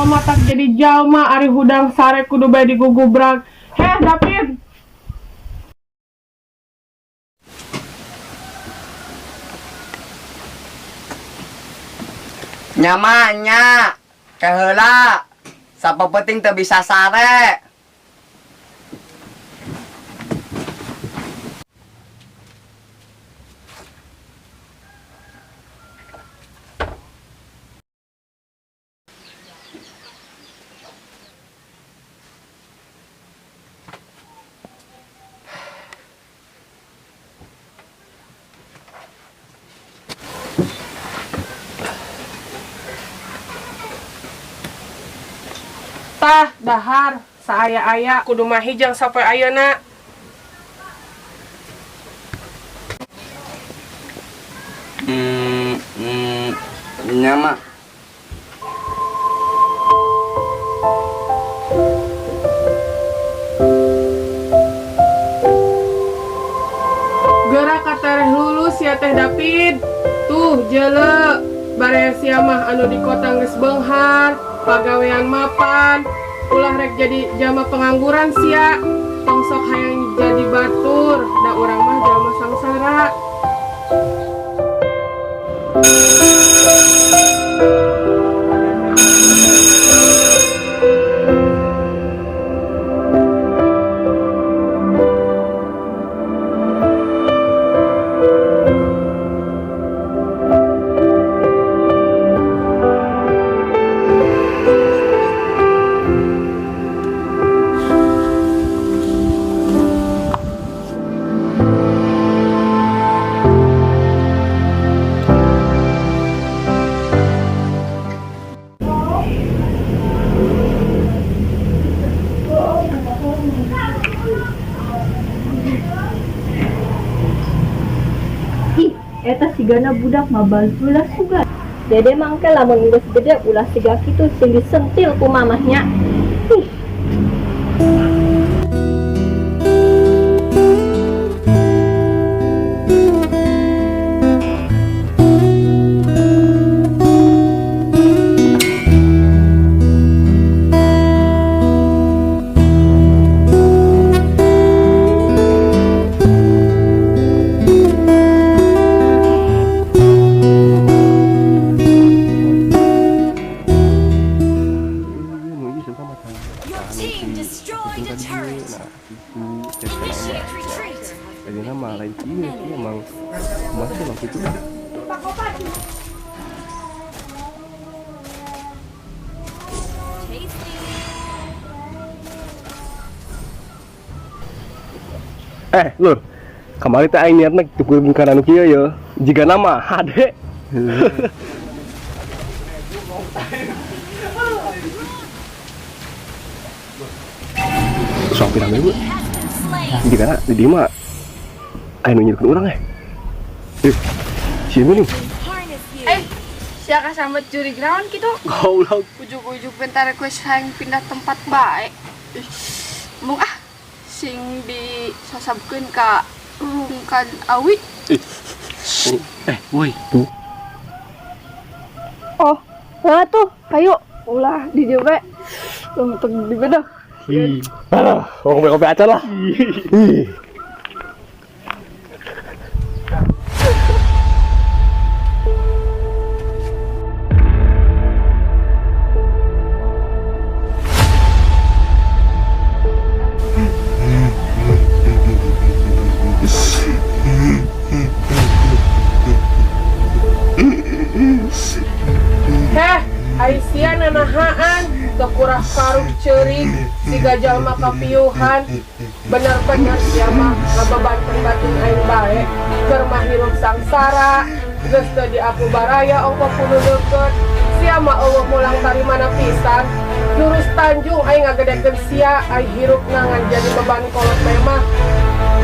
Matak jadi jalma ari hudang sare kudu bae digugubrag. Heh, David. Nya Ma nya, ke heula, sapeupeting teu bisa sare. Tah, dahar, saaya-aya kudu mahi jang sapoe ayeuna. Hmm, nya Ma. Geura katereh lulus sia teh David. Tuh, jeuleuh. Baraya sia mah anu di kota geus beunghar, pagawean mapan. Ulah rek jadi jalma pengangguran sia. Tong sok hayang jadi batur, da urang mah jalma sangsara. Ih, eta sigana budak mabal ulah sugan. Dede mangke lamun geus gede ulah siga kitu sing disentil ku mamah nya. Ih. Your team destroyed a turret. Initiate retreat. Eh, lur. Kamari teh aing niatna tukeun kana nu kieu ye. Jigana mah hade. Sok pirang deui, Bu. Jigana di dieu mah aya nu nyieurkeun urang eh. Ih, sieun geuning. Eh, sia kasambet jurig naon kitu? Goblok. Ujug-ujug bentar request hayang pindah tempat bae. Ih, mung ah sing disasabkeun ka rungkan awi. Eh, woi. Tuh. Oh, lah tuh, hayu ulah di dieu bae. Tong di bedah. Ih. Aduh, mau kopi-kopi acan lah. Ih. Heh, ai sia nanahaan, teu kurah karuk ceurik, siga jalma kapiuhan. Bener-bener sia mah ngabebankeun batin aing bae, keur mah hirup sangsara, geus teu diaku baraya ongkoh kudu deukeut. Sia mah eueuh mulang tarimana pisan. Lurus tanjung aing ngagedekeun sia, ai hirupna ngan jadi beban kolot bae mah.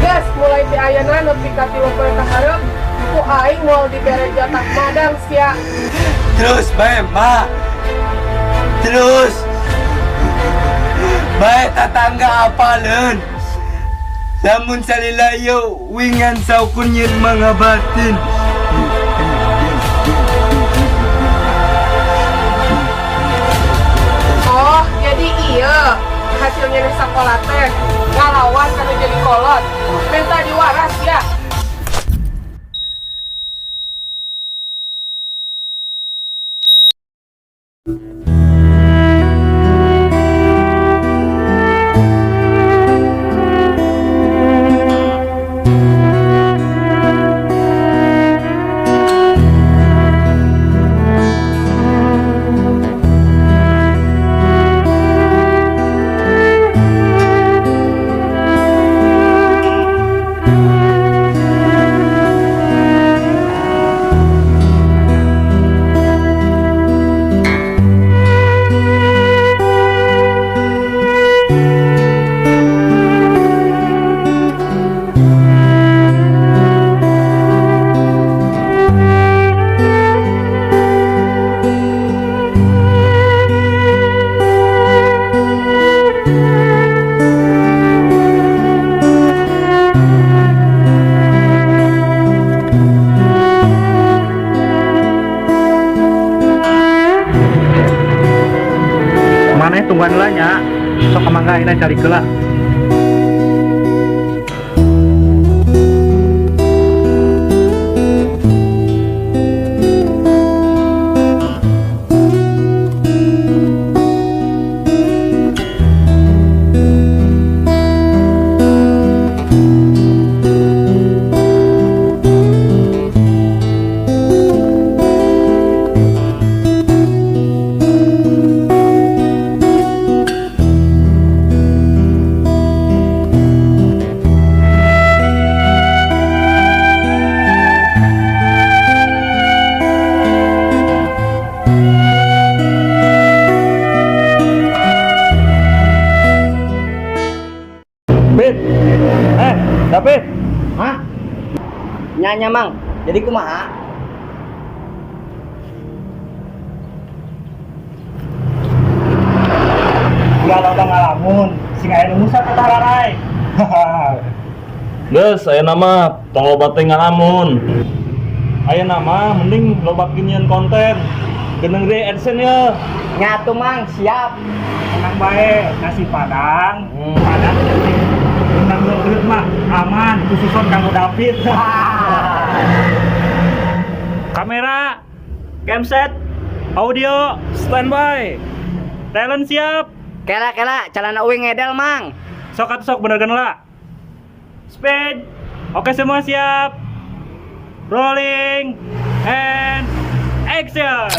Geus mulai ti ayeuna nepi ka tilu poe ka hareup, ku aing moal dibere jatah madang sia. Terus bae Ma. Terus. Bae tatangga apaleun. Lamun salila ieu wingan saukun nyeun mangabatin. Tungguan lah nya. Sok mangga ayeuna cari heula. Pit. Eh, David. Hah? Nyanya Mang, jadi kumaha? Ulah loba ngalamun, sing aya nu ngusap eta rarai. Geus, aya nama tong loba teh ngalamun. Aya nama mending loba nyieun konten. Geuneng deui AdSense ya. Nyatu Mang, siap. Tenang bae, nasi padang, padang penting. Tentang gelut mah aman, khususon kanggo David. Kamera, camset, audio, standby. Talent siap. Kela kela, calana uing ngedel Mang. Sok atuh sok bener lah. Speed. Oke semua siap. Rolling and action.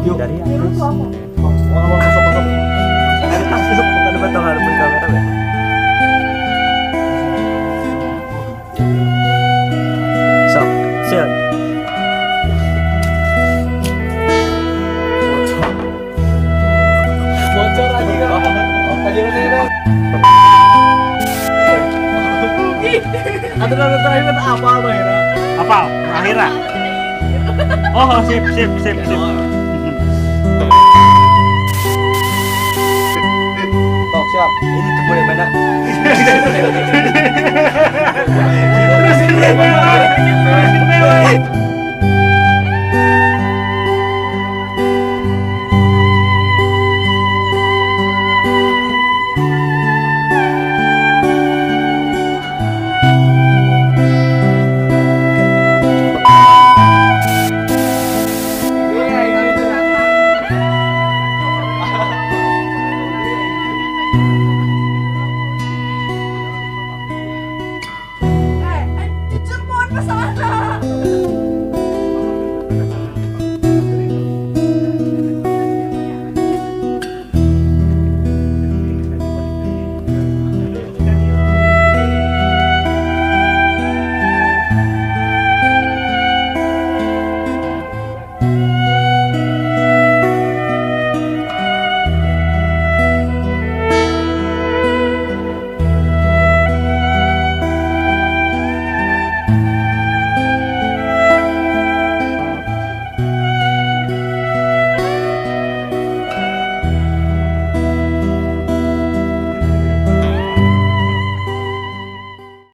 Yuk. Sok, siap. Bocor aja kan. Aturan terakhir apa Bang? Apa? Akhirnya. Oh, sip sip sip sip. Tok siap. Ini tuh boleh mana? Terusin bae. Jujur mohon masalah.